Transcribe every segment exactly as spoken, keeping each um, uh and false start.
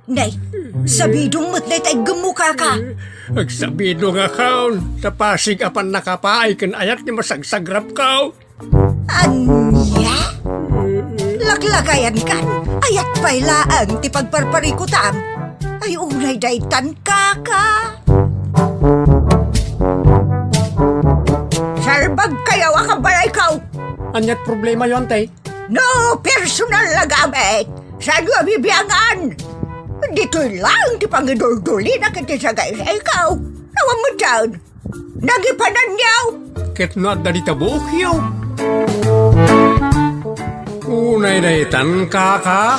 Nay, sabidong met dayta iggemmo, kaka. Agsabidong a kaon, ta pasig a pannakapaay ken ayat ti masagsagrapko. Ania? Laklakayankan, ayat pay laeng ti pagparparikutam. Ay, unay daytan, kaka. Salbagkayo a kabalayko. Aniat problemayo, ante? No personal a gamit, saanyo a bibiangan? Ditoy laeng ti pangiduldulina ket ti sagaysayko. Awan met daan. Nagipananyo! Ket no adda dita buokyo. Unay daytan, kaka.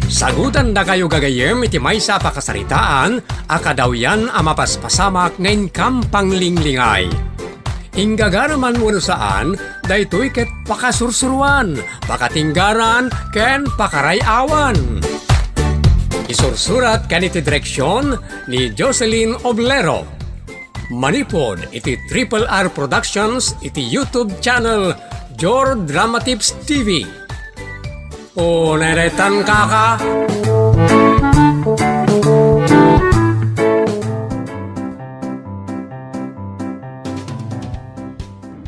Sagutandakayo gagayyem iti maysa a pakasaritaan a kadawyan a mapaspasamak nga inkam panglinglingay. Inggagaraman wenno saan, daytoy ket pakasursuroan, pakatinggaran, ken pakaray-awan. Isursurat ken iti direksion ni Jocelyn Oblero. Manipud iti Triple R Productions iti YouTube channel Jor Dramatips T V. O, nairetan, kaka.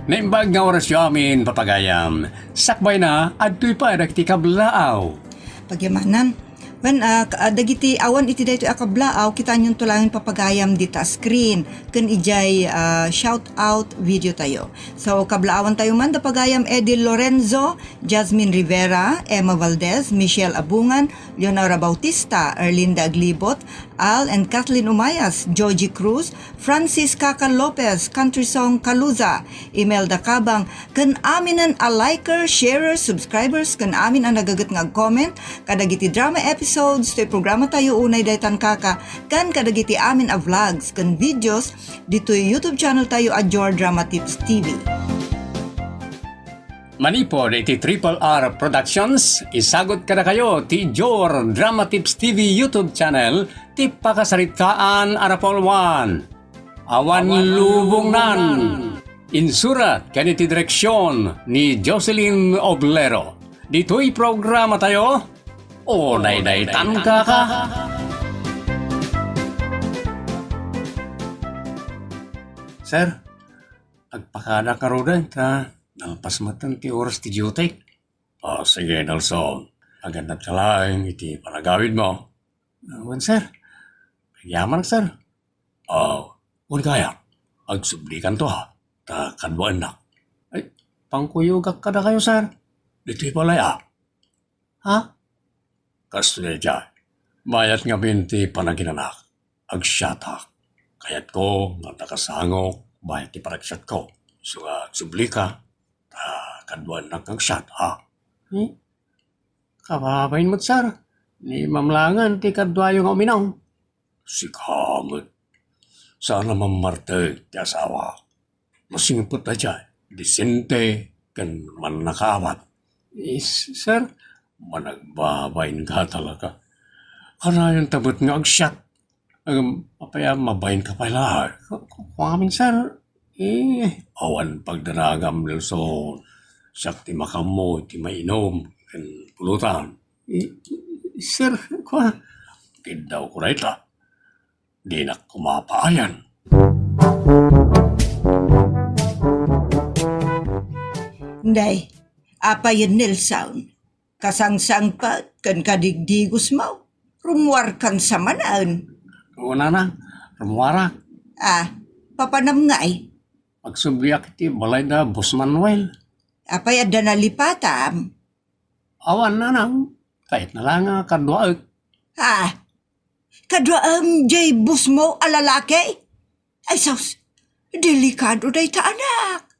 Naimbag nga orasyo amin, papagayam. Sakbayna, adtoy pay dagiti kablaaw. Pagyamanan. Wen, ah, ka-, ah, dagiti awan iti daytoy a kablaaw, kitaenyo to laeng, papagayam, dita screen ken idiay, ah, shout out video tayo. So, kablaawan tayo man, da pagayam, Eddie Lorenzo, Jasmine Rivera, Emma Valdez, Michelle Abungan, Leonora Bautista, Erlinda Aglibot, Al and Kathleen Umayas, Joji Cruz, Francis Kaka Lopez, Country Song Kaluza, Imelda Kabang, ken aminen a liker, sharer, subscribers, ken amin a nagaget nga ag-comment kadagiti drama episodes toy programa tayo unay daytan, kaka, ken kadagiti amin a vlogs ken videos ditoy YouTube channel tayo a Jor Drama Tips T V. Manipud iti Triple R Productions, isagut kadakayo ti Jor Drama Tips T V YouTube channel ti pakasaritaan a napulwan. Awan lubongnan. Insurat ken iti direksion ni Jocelyn Oblero. Ditoy programa tayo, o, daydiay tan, kaka. Sir, agpakadak ngaruden ta nalpas metten ti oras ti duty. Ah, sige, Nelson. Agannadka laeng iti panagawidmo. Ah, wen, sir. Agyaman, sir. Ah, wen kaya, agsublikanto, ha, ta kaduaennak. Ay, pangkuyogak kadakayo, sir. Ditoy balay, a. Ha? Kastoy daydiay, mayat ngamin ti panaginanak. Agsiatak. Kayatko nga nakasangok bayat ti panagsiatko. Isu nga agsublika, ta kaduaennak nga agsiat, ha? Hmm? Kababain met, sir. Ni mamlangen ti kaduayo nga uminum. Sika met. Saan a mammartek ti asawa. Masingpet daydiay. Disente ken mannakaawat. Eh, s-, sir, managbabainka talaga. Kanayon ta met nga agsiat. Agam, apay a mabainka pay laeng. Ku-, ku-, kuamin, sir. Eh, awan pagdanagam, Nelson. Siak ti makaammo iti mainum ken pulutan. Eh, sir, kua, kiddawko dayta. Dinak koma paayan. Nay, apayen, Nelson? Kasangsangpet ken kadigdigosmo? Rummuarkan sa manen. O, nana, rummuarak. Ah, papanam ngay? Agsubliak iti balay da Boss Manuel. Apay adda nalipatam? Awan, nanang. Kayatna la nga kaduaek. Ah, kaduaem jay bossmo a lalaki? Ay, sus, delikado dayta, anak.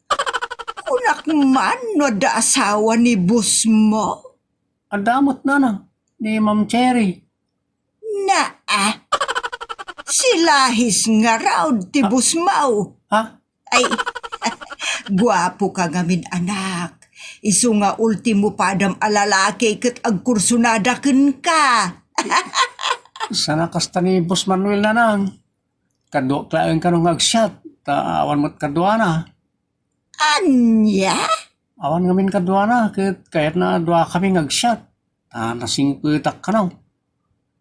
Kunak man no adda asawa ni bossmo? Adda met, nana, ni Ma'am Cherry. Naa, si Lahis ngarud ti bossmo. Ha? Ay, guapoka ngamin, anak. Isu nga ultimo padam a lalaki ket agkursunada kenka. Sana kasta ni Boss Manuel, nanang. Kaduak laeng kano nga agsiat, ta awan met kaduana. Ania? Awan ngamin kaduana, ket kayatna a duakami nga agsiat. ta nasingpetak kano.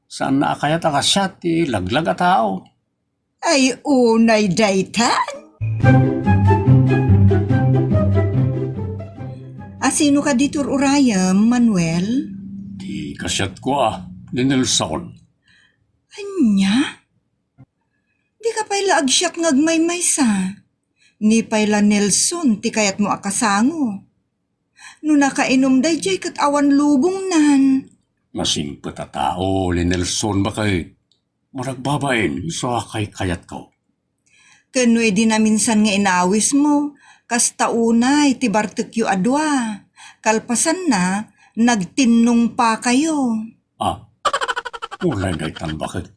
Saanna a kayat a kasiat ti laglag a tao. Ay, unay daytan? A sino kadi ti ur-urayem, Manuel? Ti kasiatko a, ni Nelson. Ania? Dika pay la agsiak nga agmaymaysa. Ni pay la Nelson ti kayatmo a kasango. No nakainom daydiay ket awan lubongnan. Nasingpet a tao ni Nelson, baket. Managbabain, isu a kaykayatko. Ken no idi naminsan nga inawismo, kasta unay ti bartekyo a dua. Kalpasanna, nagtinnongpakayo. Ah, unay daytan, baket.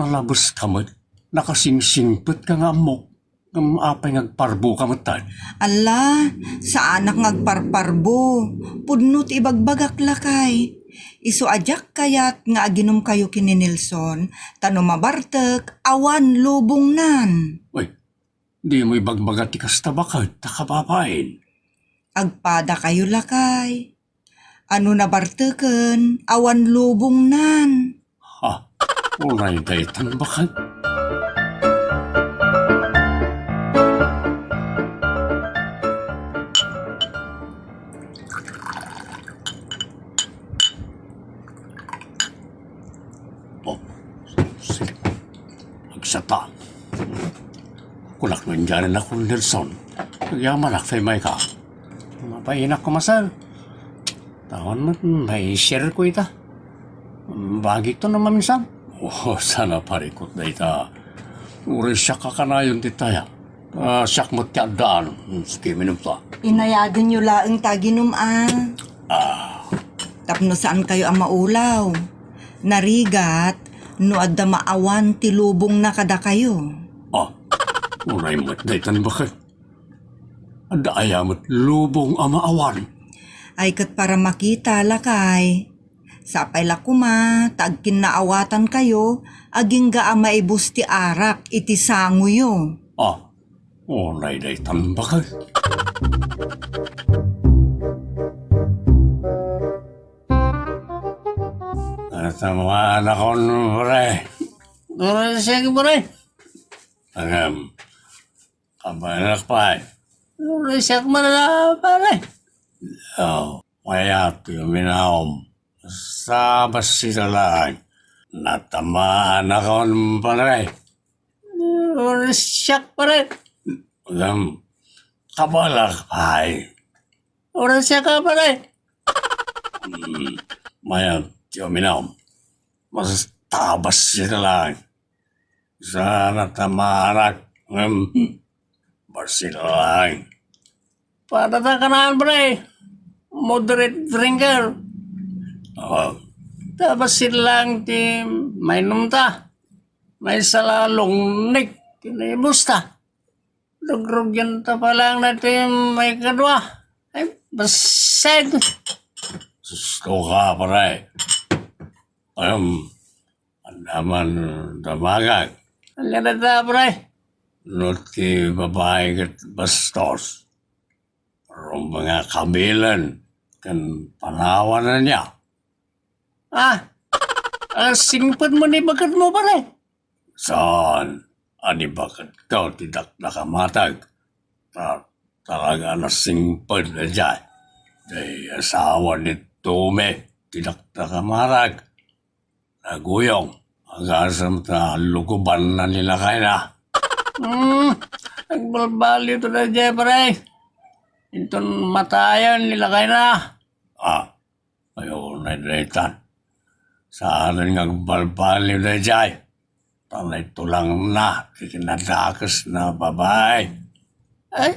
Nalabeska met, nakasingsingpetka nga ammok, ngem apay nga agparboka met tay? Alla, saanak nga agparparbo. Pudno ti ibagbagak, lakay. Isu a diak kayat nga aginumkayo ken ni Nelson, ta no mabartek, awan lubongnan. Uy, dimo ibagbaga ti kasta, baket, ta kababain. Agpadakayo, lakay. A no nabarteken, awan lubongnan. Ha, unay daytan, baket. Oh, sige. Agsata. Kunak nga indianan ako, Nelson. Agyamanak, tay mayka. Mapainak ko, masal. Tawan met, may share ko ita. Bagik to no maminsan. Oh, sana parikot dayta. Uray siak a kanayon ti taya. Ah, siak met ti addaan. Hmm, sige, minum ta. Inayagenyo laeng ta aginum, a. Ah. Tapno saankayo a maulaw. Narigat no adda maawan ti lubongna kadakayo. Ah, uray met daytan, baket. Adda aya met lubong a maawan? Ay, ket para makita, lakay. Sapay la koma ta agkinnaawatankayo, agingga a maibus ti arak iti sangoyo. Ah, unay daytan, baket. Natamaan akon, pre. Pre, sige, pre. Agam, kabaelak pay. Pre, siak man, pre. Oh, mayat ti uminaom. Sa bassit laeng. Natamaan akon, pare. Uray siak, pare. Ngem, kabaelak pay. Uray siak, pare. Hmm, mayat ti uminaw. Basta bassit laeng. Sa natamaanak. Hmm, bassit laeng. Para ta kanaan, pre. Moderate drinker. Oo. Ta bassit laeng ti mainumta. Maysa la lungnek ti naibusta. Rugrugyan ta pa laeng na ti maikadua. Ay, bassit. Susto ka, pre. Ayam, andaman damagag. Ania dayta, pre? No ti babai ket bastos, rumbeng a kabilen ken panawananna. Ah, ah, singpetmo ni baketmo, pare? Saan a ni baketko ti dakdakamateg. Ta-, talaga a nasingpet daydiay. Ti asawa ni Tome ti dakdakamateg. Naguyong. Agasem ta lugubanna ni lakayna. Hmm, agbalbaliw to daydiay, pare. Inton matayen ni lakayna. Ah, Ay, unay daytan. Saan nga agbalbaliw daydiay. Ta nagtulangna ti kinadakesna a babai. Ay,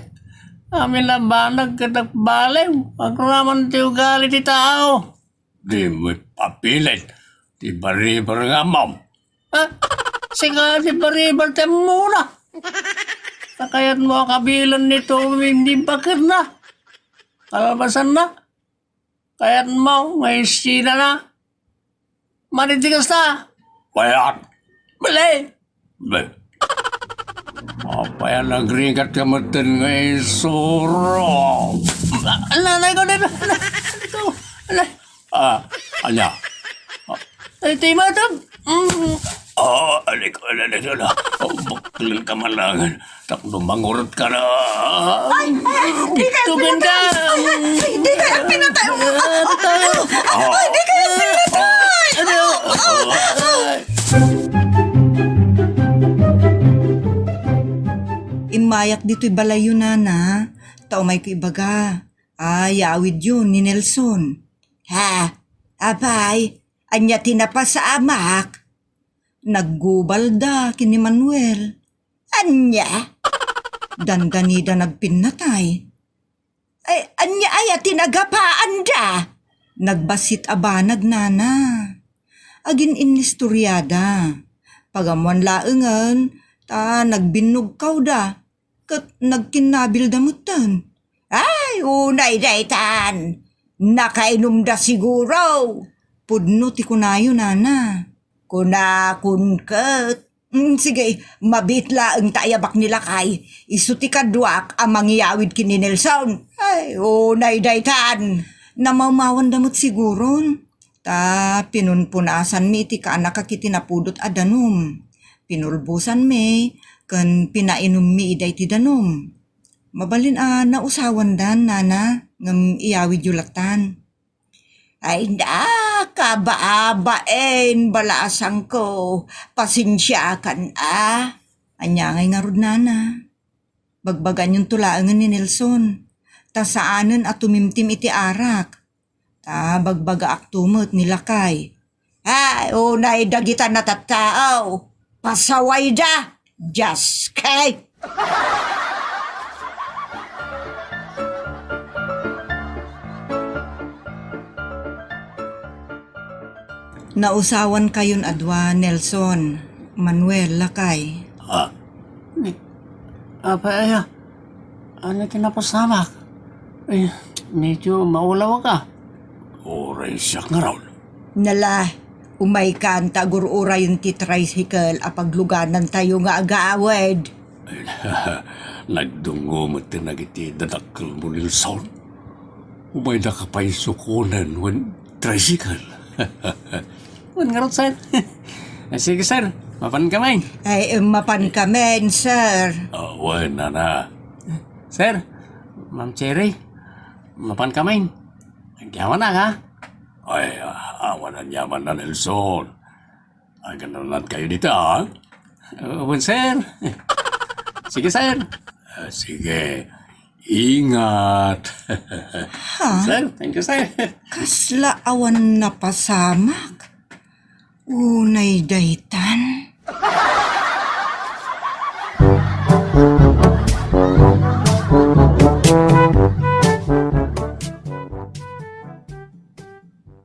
amin a banag ket agbaliw. Agraman ti ugali ti tao. Dimo ipapilit ti bariber nga ammom. Ha? Sika ti bariber ti ammona. Ta kayatmo a kabilen ni Tome ni baketna. Kalpasanna, kayatmo nga isinana? Madi ti kasta? Kayat. Bale. Be. Apay a nagrigat ka metten nga isuro? Ala, ala, ikaw, ala, ala, ikaw, ala. Ah, ania? Ah, ay, ti matab. Mm. Ah, alik, alik, alik, alik. Oh, baklang ka man lang. Tapno mangurot ka na. Ay, ay, di kayo Tugan ka. Pinatay. Ay, ay, di kayo pinatay. Ah, ito. Ay, di kayo pinatay. Ano? Ay. Immayak ditoy balayyo, nana. Ta umayko ibaga. Ah, yawidyo ni Nelson. Ha? Apay, ania ti napasamak? Naggubalda ken ni Manuel. Ania? Dandanida nagpinnatay. Ay, ania aya ti nagapaanda? Nagbassit a banag, nana. Agin-inistoriada. Pagammoan laengen, ta nagbinnugkawda. Ket nagkinnabilda metten. Ay, unay daytan! Nakainumda siguro! Pudno ti kunayo, nana. Kunakon ket. Mm, sige, mabiit laeng ta ayabak ni lakay. Isu ti kaduak a mangyawid ken ni Nelson. Ay, unay daytan! Namawmawanda met siguron. Ta pinunpunasanmi iti kaanak a kiti napudot a danum. Pinulbosanmi ken pinainummi ida iti danum. Mabalin a nausawandan, nana, ngem iyawidyo lattan. Ay, na, kabaabaen, balaasangko. Pasensiakan a. Ania ngay ngarud, nana? Bagbagaanyonto laengen ni Nelson. Ta saanen a tumimtim iti arak. Ta bagbagaakto met ni lakay. Ay, unay dagita natattao. Pasawayda! Dios kay! Nausawankayon a dua, Nelson, Manuel, lakay. Ah, ni, apay aya? Ania ti napasamak? Ay, medyo maulaw ka. Uray siak ngarud. Nala, umaykan ta agur-urayen ti tricycle a pagluganantayo nga agawid. Nagdungngo met ti nagiti dadakkelmo, Nelson. Umaydaka pay sukonen wen tricycle. Wen ngarud, sir. Ah, sige, sir. Mapan kami. Ay, mapan kami, sir. Ah, wen, nana. Sir, Ma'am Cherry, mapan kami. Agyaman na, ha? Ay, ah, awan a yaman na, Nelson. Agananat kayo dita, ha? Uh, wen, sir. Sige, sir. Ah, sige. Ingat. Ha? Sir, thank you, sir. Kasla awan napasamak? Unay daytan?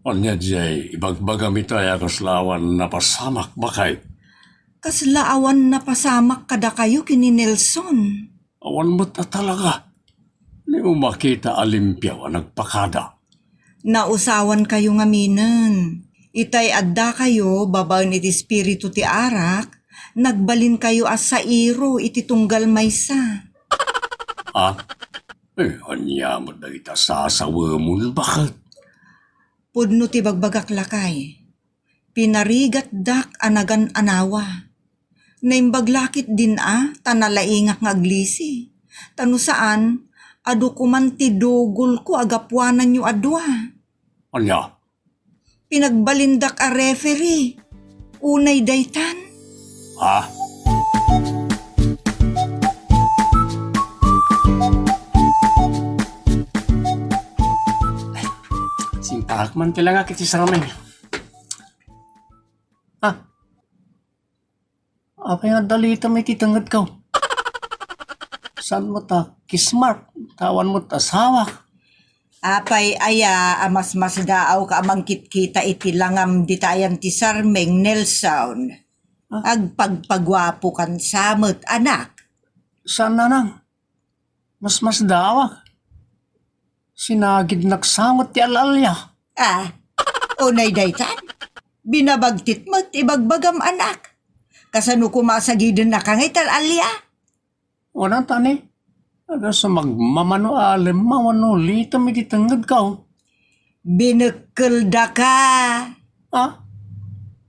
Ania diay ibagbagam ita a kasla awan napasamak, baket? Kasla awan napasamak kadakayo ken ni Nelson? Awan met a talaga. Ni umakita a limpiaw a nagpakada. Nausawankayo ngaminen. Itay addakayo babaen iti espiritu ti arak, nagbalinkayo a sairo iti tunggal maysa. Ah? Eh, ania met dagita sasawemon, baket? Pudno ti bagbagak, lakay. Pinarigatdak a nagan-anawa. Naimbag la ketdin a ta nalaingak nga aglisi. Ta no saan, adu koman ti dugolko a gapuananyo a dua. Ania? Pinagbalindak a referee. Unay daytan. Ha? Sintaak man ti langak iti sarameng. Ah, apay nga dalitem iti tengngedko? Saan met a kismark? Ta awan met asawak. Apay aya a masmasdaawka a mangkitkita iti langam dita ayan ti sarmeng, Nelson? Ah. Agpagpaguapokan sa met, anak. Saan, nanang? Masmasdaawak. Sinagidnak sa met ti al-alia. Ah, unay daytan? Binabagtit met ti ibagbagam, anak. Kasano koma a sagidennaka ngay ti al-alia? Wen, tani. Adda sa magmamano a lemmawan no litem iti tengngedko. Binekkeldaka. Ha?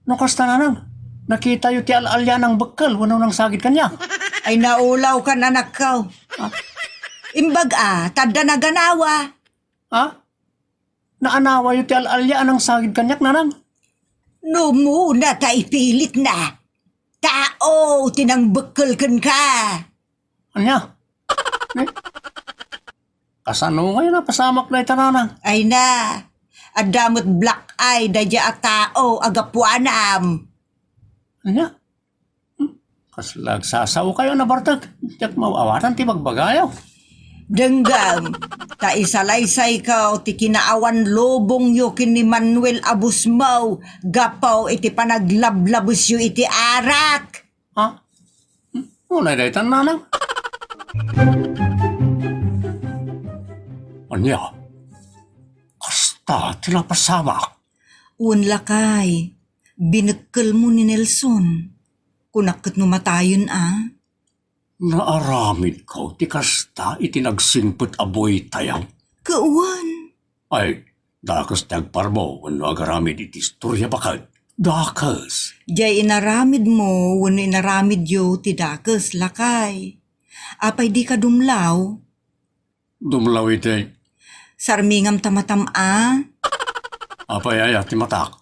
No kasta, nanang, nakitayo ti al-alia a nangbekkel wenno nangsagid kaniak? Ay, naulawkan, anakko. Ha? Imbag a, ta adda naganawa. Ha? Naanawayo ti al-alia a nangsagid kaniak, nanang? No umuna ta ipilitna, tao ti nangbekkel kenka. Ania? Eh? Kasano ngay napasamak dayta, nanang? Ay na, adda met black eye daydiay a tao a gapuanam. Ania? Hmm? Kasla agsasaokayo a nabartek. Diak maawatan ti bagbagayo. Denggem, ta isalaysayko ti kinaawan lubongyo ken ni Manuel a busmaw gapu iti panaglablabesyo iti arak. Ha? Hmm? Unay daytan, nanang? Ania? Kasta ti napasamak? Wen, lakay, binekkelmo ni Nelson. Kunak ket no matayen a. Naaramidko ti kasta iti nagsingpet a bueytayo? Ket wen. Ay, dakes ti agparbo wenno agaramid iti istoria, baket. Dakes. Diay inaramidmo wenno inaramidyo ti dakes, lakay. Apay dika dumlaw? Dumlaw iti. Sarmingam ta matam a. Apay aya ti matak?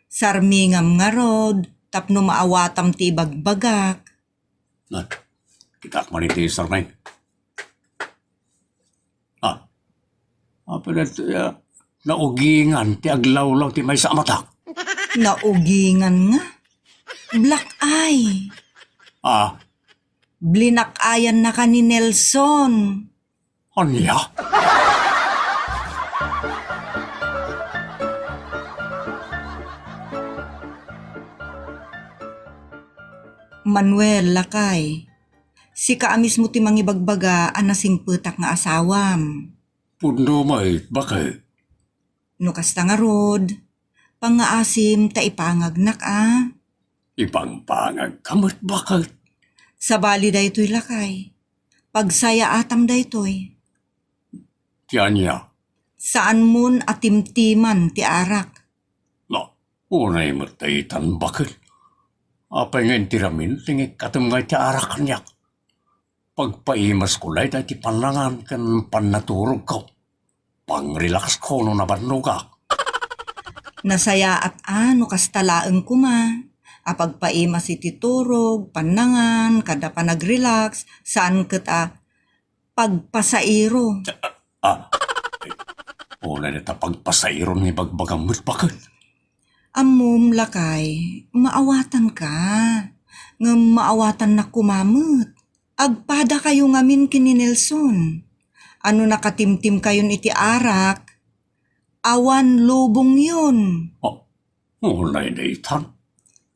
Sarmingam ngarud tapno maawatam ti ibagbagak. Nat, kitak man iti sarming. Ah, apay daytoy a naugingan ti aglawlaw ti maysa a matak? Naugingan nga? Black eye. Ah, Blinak-ayannaka ni Nelson. Ania? Manuel, lakay, sika a mismo ti mangibagbaga a nasingpetak nga asawam. Pudno met, baket. No kasta ngarud, pangngaasim ta ipangagnak a. Ipangpangagka met, baket. Sabali daytoy, lakay. Pagsayaatam daytoy. Ti ania? Saanmon a timtiman ti arak. Na, unay met daytan, baket. Apay nga inti ramin ti ngikkatem nga iti arak kaniak? Pagpaimasko layda iti pannangan ken pannaturogko. Pangrelaxko no nabannogak. Nasayaat a no kasta laeng koma a pagpaimas iti turog, pannangan, kada panagrelax, saan ket a pagpasairo. Ah, ay, unay dayta pagpasairo nga ibagbagam met, baket. Ammom, lakay, maawatanka. Ngem maawatannak koma met. Agpadakayo ngamin ken ni Nelson. A no nakatimtimkayon iti arak, awan lubongyon. Oh, unay daytan.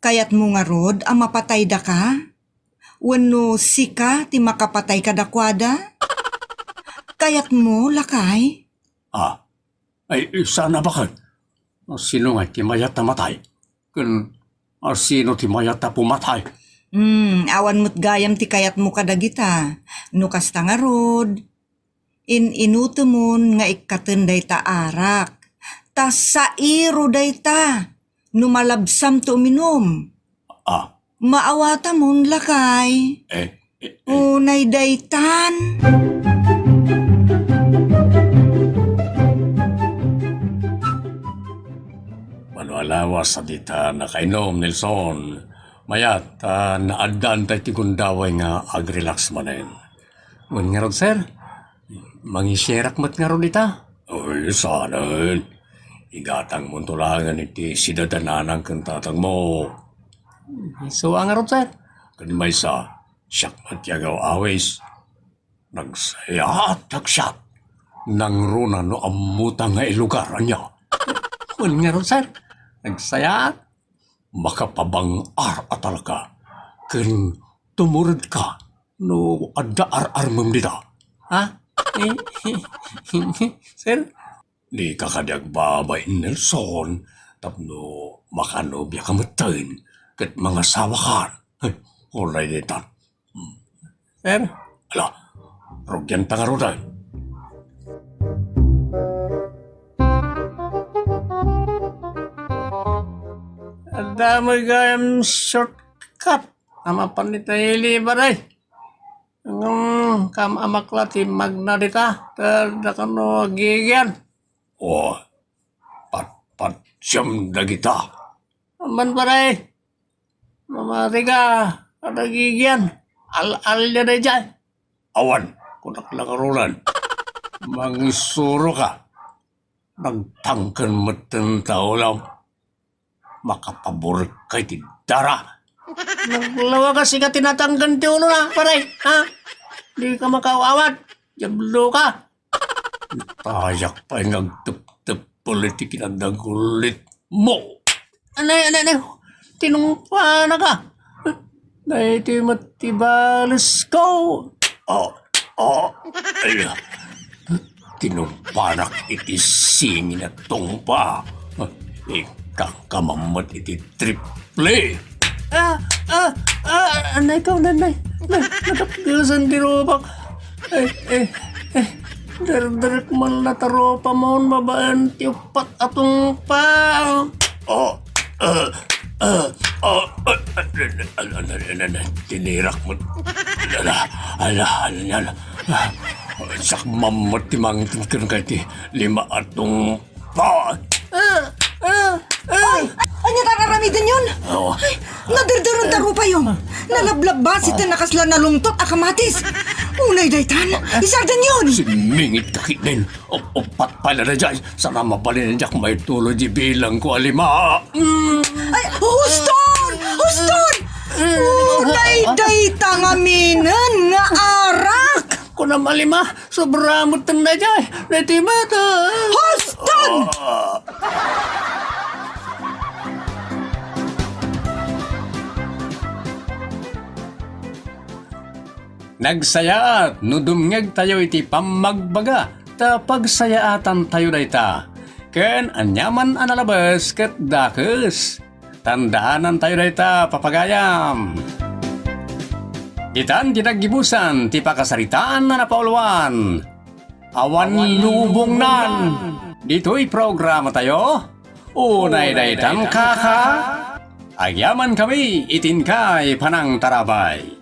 Kayatmo ngarud a mapataydaka? Wenno sika ti makapatay kadakuada? Kayatmo, lakay? Ah, ay, saan a, baket. Sino nga ti mayat a matay? Ken, ah, sino ti mayat a pumatay? Hmm, awan met gayam ti kayatmo kadagita. No kasta ngarud, in-inutemon nga ikkaten dayta arak. Ta sairo dayta no malabsam ti uminum. Ah. Maawatamon, lakay. Eh, eh, eh. Unay daytan. Mano a lawas a dita nakainum, Nelson. Mayat, ah, naaddaanta iti gundaway nga agrelax manen. Wen ngarud, sir, mangisyarak met ngarud ita? Ay, saanen. Igatangmonto laengen iti siudad a nanang ken tatangmo. Isu a ngarud, sir. Ken maysa, siak met ti agaw-awis. Nagsayaat ti agsiak. Nangruna no ammota nga ilugar, ania? Wen ngarud, sir. Nagsayaat. Makapabang-ar a talaga ken tumuredka no adda ar-armem dita. Ha? Sir? Dika kadi agbabain, Nelson, tapno makanubiaka metten ket mangasawakan. Ay, uray daytan. Hmm. Sir? Ala, rugianta ngaruden. Adda met gayam shortcut a mapan iti ili, pare. Ngem, kam-amak la ti magna dita, ta dakano agigian. O, patpatsem dagita. Aman, pare. Mamati ka, kada agigian. Al-alya daydiay. Awan, kunak la ngaruden. Mangisuro ka. Nagtangken metten ta ulam. Makapaburek ka iti dara. Naglawa ka, sika ti natangken ti ulona, pare, ha? Di ka makaaw-awat. Diablo ka. Tayak pay nga agteptepel iti kinadagulitmo. Anay, anay, anay. Tinungpana ka. Daytoy met ti bales ko. Oh, oh, ala. Tinungpanak iti singin a tungpa. Ikangkamam met iti triple. Ah, ah, ah, anay ka, nanay. Na-, nadakkesan ti rupak. Eh, eh, eh, derderek man la ta rupamon babaen ti uppat a tungpa. Oh, ah, ah, ah, ah, ah, ah, ah, ah, tinirak mo. Ala, ala, ala, ala. Ah, sakmam mo ti mangtingkir kay ti lima a tungpa. Ah, ah, ah. Ay, ania ta aramiden yon? Oh. Ay, naderderon ta rupayo. Nalablabas iti nakasla nalungtot a kamatis. Unay daytan, isarden yon. Simmingit ka, kidnen. Up-, uppat pay la daydiay, sana mabalin diak maituloy di bilang ko a lima. Mm. Ay, huston! Huston! Unay dayta ngaminen nga arak! Kunam a lima, sobra met daydiay. Daytoy met. Huston! Ah. Nagsayaat no dumngegtayo iti pammagbaga, ta pagsayaatantayo dayta. Ken aniaman a nalabes ket dakes. Tandaanantayo dayta, papagayam. Ditan ti naggibusan ti pakasaritaan a napauluan. Awan lubongnan. Ditoy programatayo, unay daytan, kaka. Agyamankami iti inkay panangtarabay.